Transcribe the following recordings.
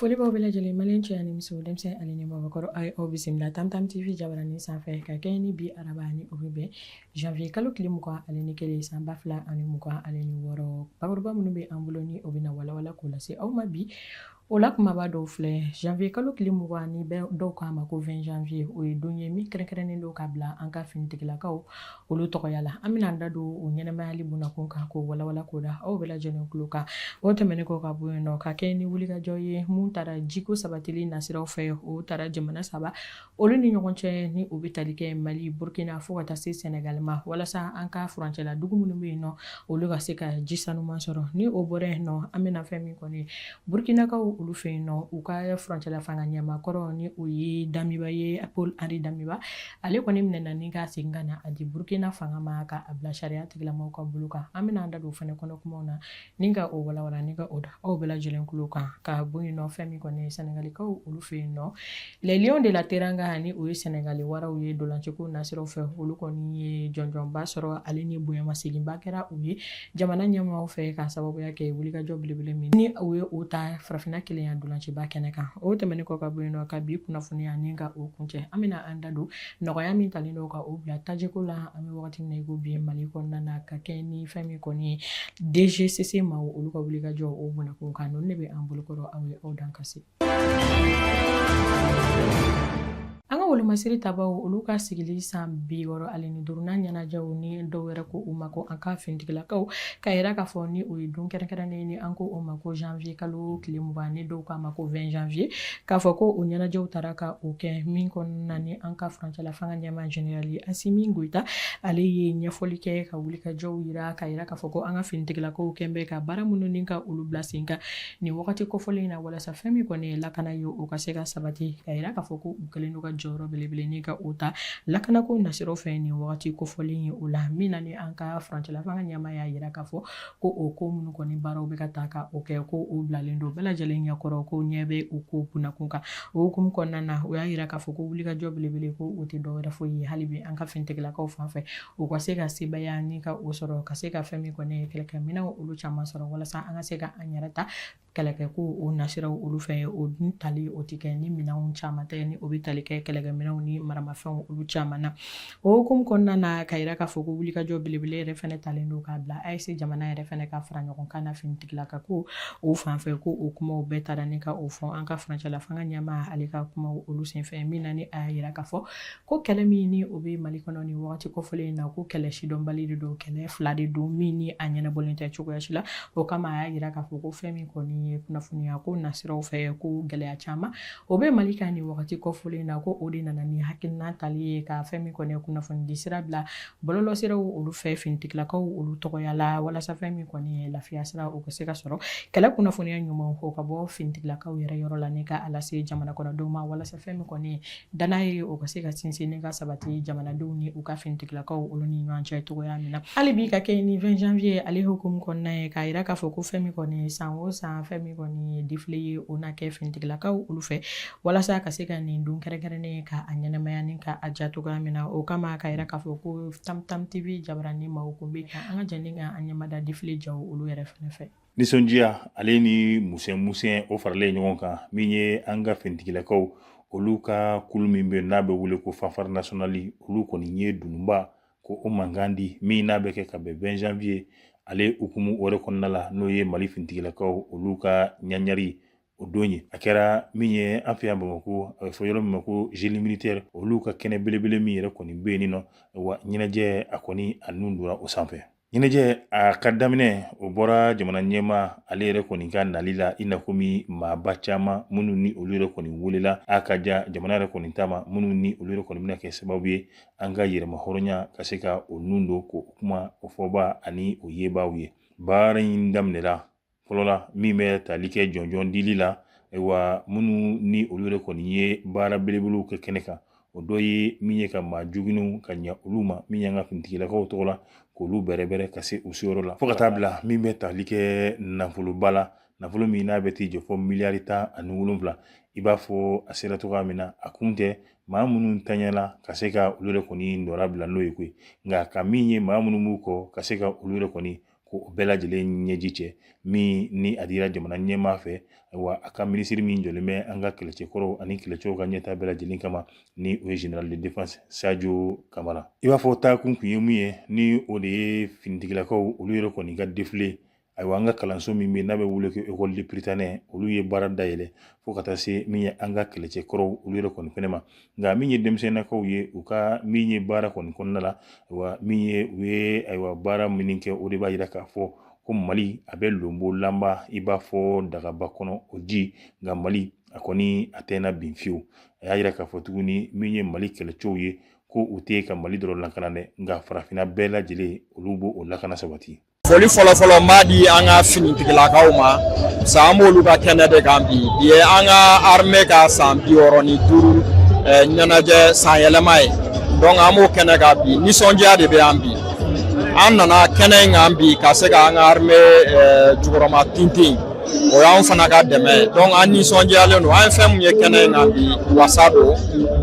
Foli b'aw bɛɛ lajɛlen, maliyɛn cɛ ani muso, denmisɛn ani ni mabakɔrɔ. A ye aw bisimila Tam Tam TV jabaranin sanfɛ ka kɛɲɛ ni bi araba ni o bɛ bɛn janvier kalo tile 21 san 2026. Bakuruba minnu bɛ an bolo ni o bɛna walawala k'o lase aw ma bi, o la kumaba dɔw filɛ. Janvier kalo tile 20 ni dɔw k'a ma ko 20 janvier, o ye don ye min kɛrɛnkɛrɛnnen don ka bila an ka finitigilakaw olu tɔgɔya la. An bɛna an da don o ɲɛnɛmayali bunakun kan k'o walawala k'o da aw bɛɛ lajɛlen tulo kan. O tɛmɛnen kɔ ka bɔ yen nɔ, ka kɛ ni wulikajɔ ye mun taara jiko sabatili nasiraw fɛ, o taara jamana saba olu ni ɲɔgɔn cɛ ni o bɛ tali kɛ Mali, Burkina fo ka taa se Senegal ma, walasa an ka furancɛla dugu minnu bɛ yen nɔ, olu ka se ka ji sanuman sɔrɔ. Ni o bɔra yen nɔ, an bɛna fɛn min kɔni Burkinakaw olu fɛ yen nɔ, u ka furancɛla fanga ɲɛmaa kɔrɔ ni o ye Damiba ye, Paul Henri Damiba, ale kɔni minɛna ni ka segin ka na a di Burkina fanga ma ka a bila sariya tigilamaw ka bolo kan. An bɛna an da don o fana kɔnɔ kumaw na ni ka o walawala ni ka o da aw bɛɛ lajɛlen tulo kan. Ka bɔ yen nɔ, fɛn min kɔni ye Sɛnɛgalikaw olu fɛ yen nɔ, Les Lions de la Teranga ni o ye Sɛnɛgali waraw ye dolanciko nasiraw fɛ, olu kɔni ye jɔnjɔnba sɔrɔ ale ni bonyamaseginba kɛra u ye jamana ɲɛmaaw fɛ ka sababuya kɛ wulikajɔ belebele min ni u ye o ta farafinna kelenya dolanciba kɛnɛ kan. O tɛmɛnen kɔ ka bɔ yen nɔ, ka bi kunnafoniya ni ka o kuncɛ, an bɛna an da don nɔgɔya min talen don ka o bila tajiko la an bɛ wagati min na i ko bi Mali kɔnɔna na, ka kɛ ni fɛn min kɔni ye DGCC maaw olu ka wulikajɔ o bunakun kan. Ninnu de bɛ an bolokɔrɔ aw ye, aw dan ka se. An ka wolomasiri tabaw olu ka sigili san 65nan ɲɛnajɛw ni dɔw yɛrɛ ko u ma ko an ka finitigilakaw, ka yira k'a fɔ ni o ye don kɛrɛnkɛrɛnnen ni an ko o ma ko janvier kalo tile 20 ni dɔw k'a ma ko 20 janvier, k'a fɔ ko o ɲɛnajɛw taara ka o kɛ min kɔnɔna ni an ka furancɛla fanga ɲɛmaa général Asimi Goyita, ale ye ɲɛfɔli kɛ ka wulikajɔw yira, ka yira k'a fɔ ko an ka finitigilakaw kɛn bɛ ka baara minnu ni ka olu bila sen kan nin wagati kofɔlen in na, walasa fɛn min kɔni ye lakana ye, o ka se ka sabati, ka yira k'a fɔ ko u kɛlen don ka jɔyɔrɔ belebele ni ka o ta lakanako nasiraw fɛ nin wagati kofɔlen ye. O la min na ni an ka furancɛla fanga ɲɛmaa y'a yira k'a fɔ ko o ko minnu kɔni baaraw bɛ ka ta ka o kɛ, ko o bilalen don bɛɛ lajɛlen ɲɛkɔrɔ, ko ɲɛ bɛ u ko bunakun kan. O hukumu kɔnɔna na, o y'a yira k'a fɔ ko wulikajɔ belebele ko o tɛ dɔwɛrɛ foyi ye hali bi an ka finitigilakaw fan fɛ, u ka se ka sebaaya ni ka o sɔrɔ, ka se ka fɛn min kɔni ye kɛlɛkɛminɛnw olu caman sɔrɔ, walasa an ka se ka an yɛrɛ ta kɛlɛkɛ ko o nasiraw olu fɛ. O dun tali o tɛ kɛ ni minɛnw caman tɛ, ni o bɛ tali kɛ kɛlɛkɛminɛnw ni maramafɛnw olu caman na. O hukumu kɔnɔna na, ka yira k'a fɔ ko wulikajɔ belebele yɛrɛ fɛnɛ talen don k'a bila AES jamana yɛrɛ fɛnɛ ka fara ɲɔgɔn kan na finitigilaka ko o fan fɛ, ko o kumaw bɛɛ taara ni ka o fɔ an ka furancɛla fanga ɲɛmaa ale ka kumaw olu senfɛ, min na ni a y'a yira k'a fɔ ko kɛlɛ min ni o bɛ Mali kɔnɔ nin wagati kofɔlen in na, ko kɛlɛ sidɔnbali de don, kɛlɛ fila de don min ni a ɲɛnabɔlen tɛ cogoya si la. O kama a y'a yira k'a fɔ ko fɛn min kɔni ye kunnafoniya ko nasiraw fɛ, ko gɛlɛya caman o bɛ Mali kan nin wagati kofɔlen in na, ko o de nana ni hakilina tali ye ka fɛn min kɔni ye kunnafonidi sira bila bɔlɔlɔsiraw olu fɛ finitigilakaw olu tɔgɔya la, walasa fɛn min kɔni ye lafiya sira o ka se ka sɔrɔ, kɛlɛ kunnafoniya ɲuman o ka bɔ finitigilakaw yɛrɛ yɔrɔ la ni ka a lase jamana kɔnɔdenw ma, walasa fɛn min kɔni ye danaya ye o ka se ka sinsin ni ka sabati jamanadenw ni u ka finitigilakaw olu ni ɲɔgɔn cɛ cogoya min na. Hali bi ka kɛ ni 20 janvier ale hukumu kɔnɔna ye, k'a yira k'a fɔ ko fɛn min kɔni san o san, fɛn min kɔni ye défilé ye, o na kɛ finitigilakaw olu fɛ, walasa ka se ka nin don kɛrɛnkɛrɛnnen ka a ɲɛnamaya ni ka a diya cogoya min na. O kama k'a yira k'a fɔ ko Tam Tam TV jabaranin maaw kun bɛ an ka jɛni ka an ɲɛmada défilé jaw olu yɛrɛ fɛnɛ fɛ. Nisɔndiya ale ni musɛn musɛn o faralen ɲɔgɔn kan, min ye an ka finitigilakaw olu ka kulu min bɛ n'a bɛ wele ko fanfare nationale, olu kɔni ye dununba ko o mankan di min n'a bɛ kɛ ka bɛn 20 janvier ale hukumu o yɛrɛ kɔnɔna la, n'o ye Mali finitigilakaw olu ka ɲaɲari o don ye. A kɛra min ye an fɛ yan Bamakɔ, a bɛ fɔ yɔrɔ min ma ko Génie militaire, olu ka kɛnɛ belebele min yɛrɛ kɔni bɛ yen nɔ wa ɲɛnajɛ a kɔni a nun donna o sanfɛ. Ɲɛnajɛ a ka daminɛ o bɔra jamana ɲɛmaa ale yɛrɛ kɔni ka nali la, i n'a komi maaba caman minnu ni olu yɛrɛ kɔni welela a ka ja jamana yɛrɛ kɔni ta ma, minnu ni olu yɛrɛ kɔni bɛna kɛ sababu ye an ka yɛrɛma hɔrɔnya ka se ka o nun don k'o kuma o fɔba ani o yebaaw ye. Baara in daminɛra fɔlɔ la min bɛ tali kɛ jɔnjɔn dili la, ayiwa, minnu ni olu yɛrɛ kɔni ye baara belebelew kɛ kɛnɛ kan, o dɔ ye min ye ka maa joginnenw ka ɲɛ olu ma, min y'an ka finitigilakaw tɔgɔ la k'olu bɛrɛbɛrɛ ka se u seyɔrɔ la, fo ka taa bila min bɛ tali kɛ nafoloba la, nafolo min n'a bɛ t'i jɔ fɔ miliyari 17. I b'a fɔ a sera cogoya min na, a kun tɛ maa minnu tanyala ka se ka olu yɛrɛ kɔni nɔra bila n'o ye koyi, nka ka min ye maa minnu b'u kɔ ka se ka olu yɛrɛ kɔni ko o bɛɛ lajɛlen ɲɛji cɛ min ni a dira jamana ɲɛmaa fɛ, ayiwa a ka minisiri min jɔlen bɛ an ka kɛlɛcɛkɔrɔw ani kɛlɛcɛw ka ɲɛtaa bɛɛ lajɛlen kama, ni o ye général de défense Sadio Kamara. I b'a fɔ taakun kun ye mun ye, ni o de ye finitigilakaw olu yɛrɛ kɔni ka défilé. Ayiwa an ka kalanso min bɛ n'a bɛ wele ko école de Prytanée, olu ye baara dayɛlɛ fo ka taa se min ye an ka kɛlɛcɛkɔrɔw olu yɛrɛ kɔni fɛnɛ ma. Nka min ye denmisɛnninakaw ye, u ka min ye baara kɔni kɔnɔna la, ayiwa min ye u ye ayiwa baara minnu kɛ, o de b'a yira k'a fɔ ko Mali a bɛ lonbo lanba i b'a fɔ dagaba kɔnɔ o ji, nka Mali a kɔni a tɛna bin fiyewu. A y'a yira k'a fɔ tuguni min ye Mali kɛlɛcɛw ye, ko u tɛ ka Mali dɔrɔn lakana dɛ, nka farafinna bɛɛ lajɛlen olu b'o lakana sabati. Foli fɔlɔfɔlɔ n b'a di an ka finitigilakaw ma sa, an b'olu ka kɛnɛ de kan bi. Bi ye an ka armée ka san 65 ɲɛnajɛ san yɛlɛma ye, donc an b'o kɛnɛ kan bi. Nisɔndiya de bɛ yan bi. An nana kɛnɛ in kan bi ka se ka an ka armée jukɔrɔma tintin, o y'anw fana ka dɛmɛ ye. Donc an nisɔndiyalen don. An ye fɛn mun ye kɛnɛ in kan bi, wasa don.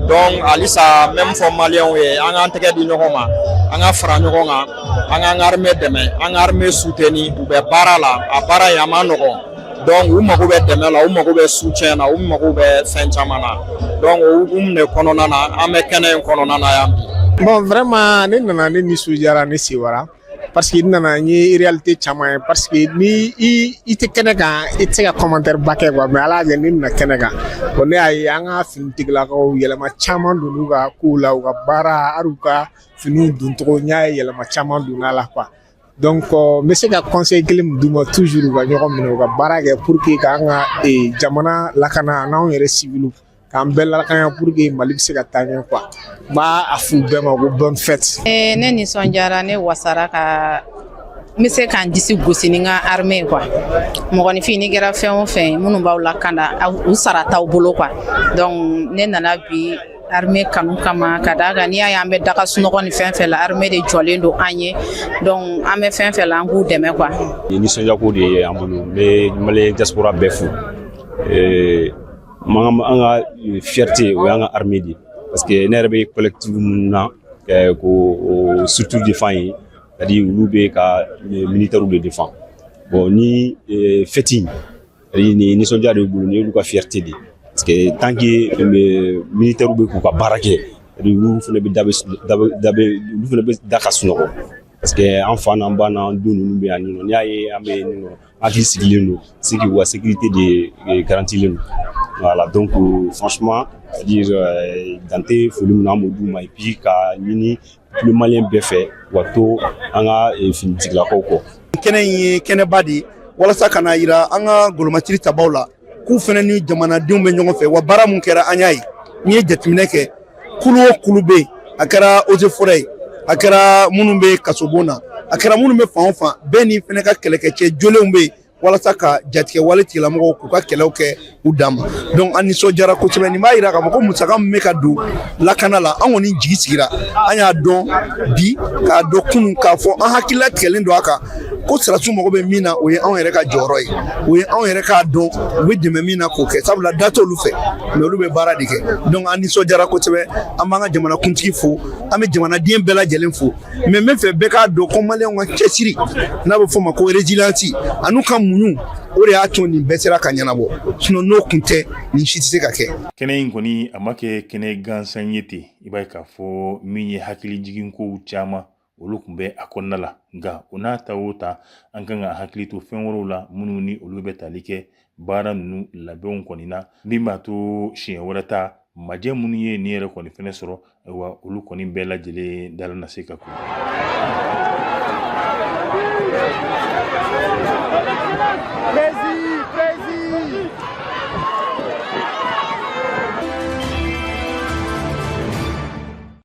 Donc halisa n bɛ min fɔ maliyɛnw ye, an k'an tɛgɛ di ɲɔgɔn ma, an ka fara ɲɔgɔn kan, an k'an ka armée dɛmɛ, an ka armée soutenir. U bɛ baara la, a baara in a ma nɔgɔn, donc u mago bɛ dɛmɛ la, u mago bɛ soutien na, u mago bɛ fɛn caman na. Donc o hukumu de kɔnɔna na, an bɛ kɛnɛ in kɔnɔna na yan bi. Bon, vraiment, ne nana, ne nisɔndiyara, ne sewara, parce que n nana, n ye réalité caman ye, parce que ni i tɛ kɛnɛ kan, i tɛ se ka commentaire ba kɛ quoi. Mais ala y'a kɛ ne nana kɛnɛ kan, bon, ne y'a ye an ka finitigilakaw yɛlɛma caman donn'u ka kow la, u ka baara, hali u ka finiw doncogo, n y'a ye yɛlɛma caman donna la quoi. Donc n bɛ se ka conseil kelen min d'u ma toujours, u ka ɲɔgɔn minɛ, u ka baara kɛ pour que k'an ka jamana lakana, n'anw yɛrɛ civil, k'an bɛɛ lakana, pour que Mali bɛ se ka taa ɲɛ quoi. N b'a a f'u bɛɛ ma ko bonne fête. Ne nisɔndiyara, ne wasara ka n bɛ se k'an disi gosi ni n ka armée ye quoi. Mɔgɔninfin, n'i kɛra fɛn o fɛn ye, minnu b'aw lakana, u sara t'aw bolo quoi. Donc ne nana bi armée kanu kama, ka d'a kan n'i y'a ye an bɛ daga sunɔgɔ ni fɛn fɛn la, armée de jɔlen don an ye. Donc an bɛ fɛn fɛn la, an k'u dɛmɛ quoi. Nin nisɔndiya ko de ye an bolo. N bɛ malien diaspora bɛɛ fo. An ka fierté, o y'an ka armée de ye, parce que ne yɛrɛ bɛ collectif mun na k'o structure défend ye, c'est à dire olu bɛ ka militaires de défend. Bon, ni fête in, c'est à dire nin nisɔndiya de b'u bolo, nin y'olu ka fierté de ye, parce que tant que militaires bɛ k'u ka baara kɛ, c'est à dire olu fana bɛ da bɛ da bɛ olu fana bɛ da ka sunɔgɔ, parce que an fa n'an ba n'an den ninnu bɛ yan nɔ. N'i y'a ye an bɛ yen nɔ, hakili sigilen don, c'est que u ka sécurité de garantilen don. Voilà, donc franchement, c'est à dire dan tɛ foli min na, an b'o d'u ma, et puis ka ɲini peuple malien bɛɛ fɛ, u ka to an ka finitigilakaw kɔ. Kɛnɛ in ye kɛnɛba de ye walasa ka na yira an ka golomasiri tabaw la k'u fana ni jamanadenw bɛ ɲɔgɔn fɛ. Wa baara mun kɛra, an y'a ye. N'i ye jateminɛ kɛ, kulu o kulu bɛ yen, a kɛra eaux et forêts ye, a kɛra minnu bɛ kasobon na, a kɛra minnu bɛ fan o fan, bɛɛ ni fana ka kɛlɛkɛcɛ jolenw bɛ yen walasa ka jatigɛ wale tigilamɔgɔw k'u ka kɛlɛw kɛ u dan ma. Donc an nisɔndiyara kosɛbɛ. Nin b'a yira k'a fɔ ko musaka min bɛ ka don lakana la, an kɔni jigi sigira. An y'a dɔn bi k'a dɔn kunun k'a fɔ an hakilila tigɛlen don a kan ko sɔrɔdasiw mago bɛ min na, o ye anw yɛrɛ ka jɔyɔrɔ ye, o ye anw yɛrɛ k'a dɔn u bɛ dɛmɛ min na k'o kɛ, sabula da t'olu fɛ, mais olu bɛ baara de kɛ. Donc an nisɔndiyara kosɛbɛ. An b'an ka jamanakuntigi fo, an bɛ jamanaden bɛɛ lajɛlen fo, mais n bɛ fɛ bɛɛ k'a dɔn ko maliyɛnw ka cɛsiri, n'a bɛ f'o ma ko résilience, an'u ka muɲu, o de y'a to nin bɛɛ sera ka ɲɛnabɔ. Sinon n'o kun tɛ, nin si tɛ se ka kɛ. Kɛnɛ in kɔni, a ma kɛ kɛnɛ gansan ye ten. I b'a ye k'a fɔ min ye hakili jiginkow caman, olu tun bɛ a kɔnɔna la. Nka o n'a ta o ta, an kan ka hakili to fɛn wɛrɛw la minnu ni olu bɛ tali kɛ baara ninnu labɛnw kɔni na, min b'a to siɲɛ wɛrɛ ta majɛ minnu ye nin yɛrɛ kɔni fɛnɛ sɔrɔ, ayiwa olu kɔni bɛɛ lajɛlen dala na se ka kun.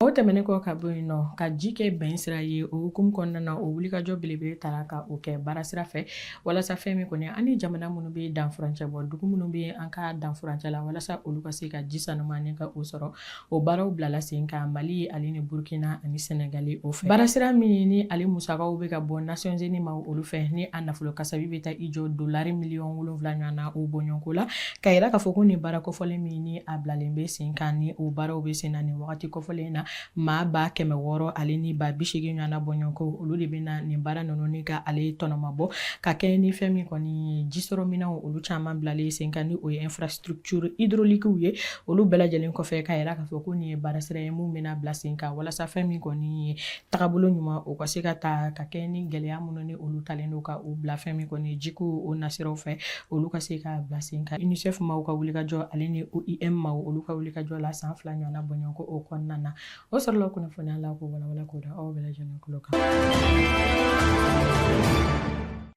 O tɛmɛnen kɔ ka bɔ yen nɔ, ka ji kɛ bɛn sira ye, o hukumu kɔnɔna na, o wulikajɔ belebele tara ka o kɛ baara sira fɛ, walasa fɛn min kɔni an ni jamana minnu bɛ danfurancɛ bɔ, dugu minnu bɛ an ka danfurancɛ la, walasa olu ka se ka ji sanuman ni ka o sɔrɔ. O baaraw bilala sen kan Mali ale ni Burkina ani Senegali o fɛ. Baara sira min ni ale musakaw bɛ ka bɔ Nations Unies ma olu fɛ, ni a nafolo kasabi bɛ taa i jɔ dolari miliyɔn 7 ɲɔgɔn na, o bɔɲɔgɔnko la, ka yira k'a fɔ ko nin baara kofɔlen min ni a bilalen bɛ sen kan, ni o baaraw bɛ sen na nin wagati kofɔlen na. Maa 600 ale ni 80,000 ɲɔgɔnna bɔɲɔgɔnko, olu de bɛna nin baara ninnu ni ka ale tɔnɔmabɔ ka kɛ ni fɛn min kɔni ye jisɔrɔminɛnw olu caman bilalen sen kan, ni o ye infrastructure hydraulique ye. Olu bɛɛ lajɛlen kɔfɛ, k'a yira k'a fɔ ko nin ye baara sira ye mun bɛna bila sen kan walasa fɛn min kɔni ye tagabolo ɲuman, o ka se ka ta ka kɛ ni gɛlɛya minnu ni olu talen don ka u bila fɛn min kɔni jiko o nasiraw fɛ, olu ka se ka bila sen kan. UNICEF maaw ka wulikajɔ ale ni OIM maaw olu ka wulikajɔ la san 2 ɲɔgɔnna bɔɲɔgɔnko o kɔnɔna na, o sɔrɔla kunnafoniya la k'o walawala k'o da aw bɛɛ lajɛlen tulo kan.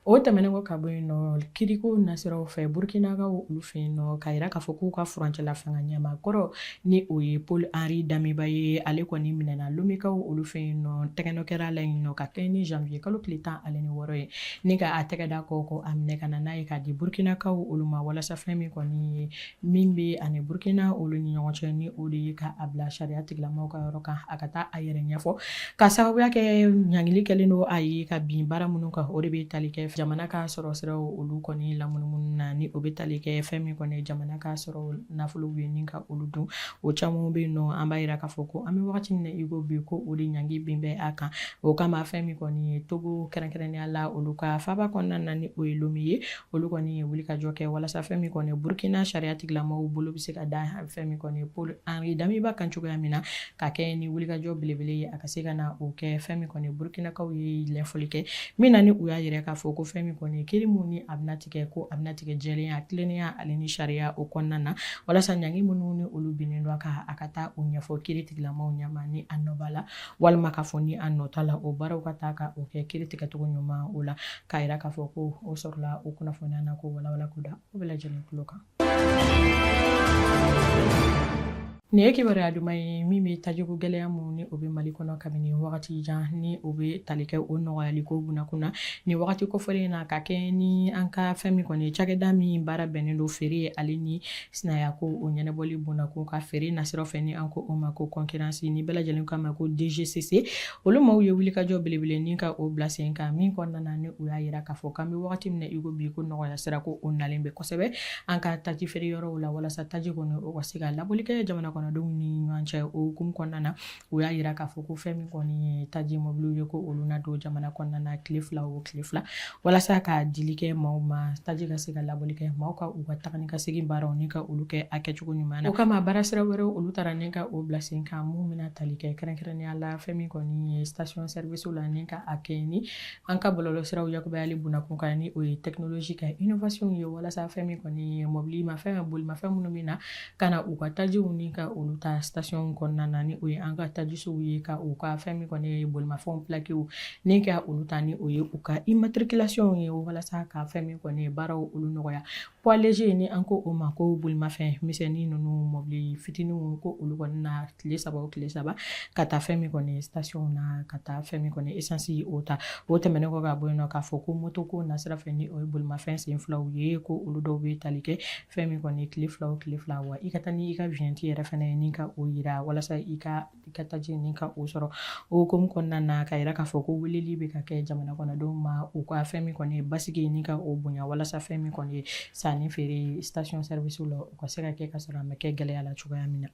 O tɛmɛnen kɔ ka bɔ yen nɔ, kiriko nasiraw fɛ Burkinakaw olu fɛ yen nɔ, k'a yira k'a fɔ k'u ka furancɛla fanga ɲɛmaa kɔrɔ, ni o ye Paul Henri Damiba ye, ale kɔni minɛna Lomekaw olu fɛ yen nɔ. Tɛgɛnɔ kɛra la yen nɔ ka kɛ ni janvier kalo tile 16 ye, ni ka a tɛgɛ da kɔ ko a minɛ ka na n'a ye k'a di Burkinakaw olu ma, walasa fɛn min kɔni ye min bɛ ani Burkina olu ni ɲɔgɔn cɛ, ni o de ye ka a bila sariya tigilamaw ka yɔrɔ kan, a ka taa a yɛrɛ ɲɛfɔ ka sababuya kɛ ɲangili kɛlen don a ye ka bin baara minnu kan. O de bɛ tali kɛ jamana ka sɔrɔ siraw olu kɔni lamunumunu na, ni o bɛ tali kɛ fɛn min kɔni jamana ka sɔrɔ nafolow ye ni ka olu dun. O caman bɛ yen nɔ, an b'a yira k'a fɔ ko an bɛ wagati min na i ko bi, ko o de ɲangi bin bɛ a kan. O kama fɛn min kɔni ye Togo, kɛrɛnkɛrɛnnenya la olu ka faaba kɔnɔna na, ni o ye Lome ye, olu kɔni ye wulikajɔ kɛ walasa fɛn min kɔni Burkina sariya tigilamɔgɔw bolo bɛ se ka da fɛn min kɔni Paul Henri Damiba kan cogoya min na, ka kɛ ni wulikajɔ belebele ye a ka se ka na o kɛ. Fɛn min kɔni Burkinakaw ye ɲɛfɔli kɛ min na, ni u y'a yira k'a fɔ ko fɛn min kɔni kiri mun ni a bɛna tigɛ, ko a bɛna tigɛ jɛlenya, tilennenya ale ni sariya o kɔnɔna na, walasa ɲangi minnu ni olu binnen don a kan, a ka taa o ɲɛfɔ kiri tigilamaw ɲɛma ni a nɔ b'a la walima k'a fɔ ni a nɔ t'a la, o baaraw ka taa ka o kɛ kiri tigɛcogo ɲuman o la. K'a yira k'a fɔ ko o sɔrɔla o kunnafoniya na k'o walawala k'o da o bɛɛ lajɛlen tulo kan. Nin ye kibaruya duman ye min bɛ tajiko gɛlɛya mun ni o bɛ Mali kɔnɔ kabini wagati jan, ni o bɛ tali kɛ o nɔgɔyali ko bunakun na nin wagati kofɔlen na, ka kɛ ni an ka fɛn min kɔni ye cakɛda min baara bɛnnen don feere ale ni sinaya ko o ɲɛnabɔli bunakun ka feere nasiraw fɛ, ni an ko o ma ko concurrence, ni bɛɛ lajɛlen k'a ma ko DGCC. Olu maaw ye wulikajɔ belebele ni ka o bila sen kan min kɔnɔna na, ni u y'a yira k'a fɔ k'an bɛ wagati min na i ko bi, ko nɔgɔya sira ko o nalen bɛ kosɛbɛ an ka taji feere yɔrɔw la, walasa taji kɔni o ka se ka labɔli kɛ jamana kɔnɔdenw ni ɲɔgɔn cɛ. O hukumu kɔnɔna na, u y'a yira k'a fɔ ko fɛn min kɔni ye taji mɔbiliw ye, ko olu na don jamana kɔnɔna na tile 2 o tile 2, walasa ka dili kɛ maaw ma, taji ka se ka labɔli kɛ maaw ka u ka taga ni ka segin baaraw ni ka olu kɛ a kɛcogo ɲuman na. O kama baara sira wɛrɛw olu taara ni ka o bila sen kan mun bɛna tali kɛ kɛrɛnkɛrɛnnenya la fɛn min kɔni ye station service la, ni ka a kɛ ni an ka bɔlɔlɔsiraw yakubayali bunakun kan, ni o ye technologie ka innovation ye, walasa fɛn min kɔni ye mɔbili mafɛn bolimafɛn minnu bɛ na ka na u ka tajiw ni ka olu ta station kɔnɔna na, ni o ye an ka tajisow ye, ka u ka fɛn min kɔni ye bolimafɛnw plaquew ni ka olu ta, ni o ye u ka immatriculation ye, walasa ka fɛn min kɔni ye baaraw olu nɔgɔya. Poids léger, ni an ko o ma ko bolimafɛn misɛnnin ninnu, mɔbili fitininw, ko olu kɔni na tile 3 o tile 3 ka taa fɛn min kɔni station na, ka taa fɛn min kɔni essence o ta. O tɛmɛnen kɔ ka bɔ yen nɔ, k'a fɔ ko moto ko nasira fɛ, ni o ye bolimafɛn sen filaw ye, ko olu dɔw bɛ tali kɛ fɛn min kɔni tile 2 o tile 2, wa i ka taa ni i ka vignette yɛrɛ fɛnɛ ye ni ka o yira walasa i ka taji ni ka o sɔrɔ. O hukumu kɔnɔna na, ka yira k'a fɔ ko weleli bɛ ka kɛ jamana kɔnɔdenw ma, u ka fɛn min kɔni ye basigi ni ka o bonya, walasa fɛn min kɔni ye sanni feere station service la, u ka se ka kɛ ka sɔrɔ a ma kɛ gɛlɛya la cogoya min na.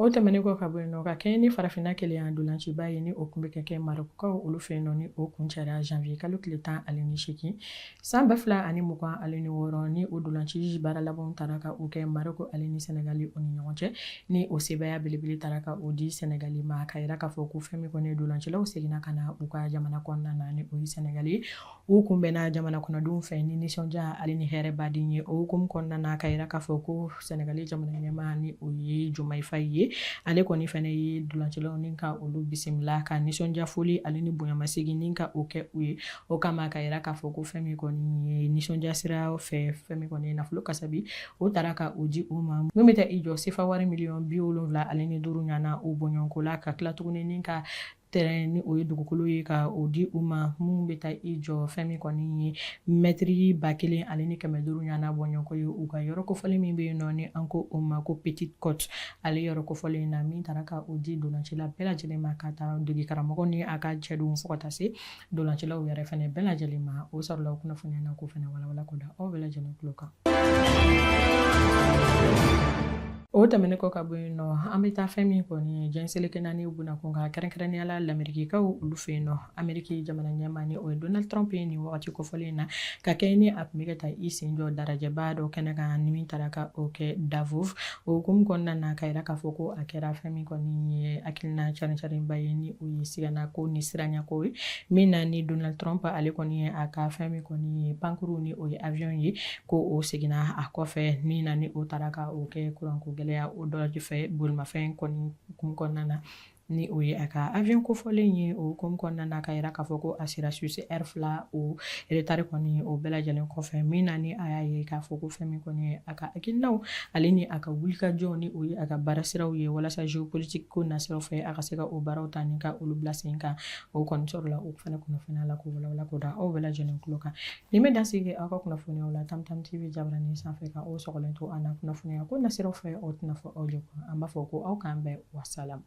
O tɛmɛnen kɔ ka bɔ yen nɔ, ka kɛɲɛ ni farafinna kelenya dolanciba ye, ni o kun bɛ ka kɛ Marɔkukaw olu fɛ yen nɔ, ni o kuncɛra janvier kalo tile 18 san 2026, ni o dolanci baara labanw taara ka o kɛ Marɔku ale ni Sɛnɛgali o ni ɲɔgɔn cɛ, ni o sebaaya belebele taara ka o di Sɛnɛgali ma. Ka yira k'a fɔ ko fɛn min kɔni ye dolancilaw seginna ka na u ka jamana kɔnɔna na, ni o ye Sɛnɛgali ye, u kunbɛnna jamana kɔnɔdenw fɛ ni nisɔndiya ale ni hɛrɛ baden ye. O hukumu kɔnɔna na, ka yira k'a fɔ ko Sɛnɛgali jamana ɲɛmaa, ni o ye Diomaye Faye ye, ale kɔni fɛnɛ ye dolancilaw ni ka olu bisimila ka nisɔndiya foli ale ni bonyamasegin ni ka o kɛ u ye. O kama, ka yira k'a fɔ ko fɛn min kɔni ye nisɔndiya sira fɛ, fɛn min kɔni ye nafolo kasabi, o taara ka o di u ma min bɛ taa i jɔ sefa wari miliyɔn 75 ɲɔgɔnna o bɔɲɔgɔnko la, ka tila tuguni ni ka terrain, ni o ye dugukolo ye, ka o di u ma mun bɛ taa i jɔ fɛn min kɔni ye mɛtiri 1500 ɲɔgɔnna bɔɲɔgɔnko ye, u ka yɔrɔ kofɔlen min bɛ yen nɔ, ni an ko o ma ko Petite Côte. Ale yɔrɔ kofɔlen in na, min taara ka o di dolancila bɛɛ lajɛlen ma, ka taa dege karamɔgɔ ni a ka cɛdenw fo ka taa se dolancilaw yɛrɛ fɛnɛ bɛɛ lajɛlen ma. O sɔrɔla o kunnafoniya na k'o fɛnɛ walawala k'o da aw bɛɛ lajɛlen tulo kan. O tɛmɛnen kɔ ka bɔ yen nɔ, an bɛ taa fɛn min kɔni ye diɲɛ seleke naani bunakun kan, kɛrɛnkɛrɛnnenya la lamɛrikikaw olu fɛ yen nɔ. Ameriki jamana ɲɛmaa ni o ye Donald Trump ye, nin wagati kofɔlen in na ka kɛ ni a tun bɛ ka taa i sen jɔ darajɛba dɔ kɛnɛ kan ni min taara ka o kɛ Davos. O hukumu kɔnɔna na, ka yira k'a fɔ ko a kɛra fɛn min kɔni ye hakilina carincarinba ye, ni o ye siganako ni siranyako ye, min na ni Donald Trump ale kɔni ye a ka fɛn min kɔni ye pankuru, ni o ye avion ye, ko o seginna a kɔfɛ, min na ni o taara ka o kɛ kuranko gɛlɛya o dɔ fɛ bolimafɛn kɔni kun kɔnɔna na, ni o ye a ka avion kofɔlen ye. O hukumu kɔnɔna na, ka yira k'a fɔ ko a sera Suisse heure 2 o retard kɔni o bɛɛ lajɛlen kɔfɛ, min na ni a y'a ye k'a fɔ ko fɛn min kɔni ye a ka hakilinaw ale ni a ka wulikajɔ, ni o ye a ka baarasiraw ye walasa géopolitique ko nasiraw fɛ a ka se ka o baaraw ta ni ka olu bila sen kan, o kɔni sɔrɔla o fana kunnafoniya la k'o walawala k'o da aw bɛɛ lajɛlen tulo kan. Nin bɛ dan sigi aw ka kunnafoniyaw la Tam Tam TV jabarani sanfɛ. Ka aw sɔgɔlen to an na kunnafoniya ko nasiraw fɛ, aw tɛna fɔ aw jɛ kɔ. An b'a fɔ ko aw k'an bɛn, wasalam.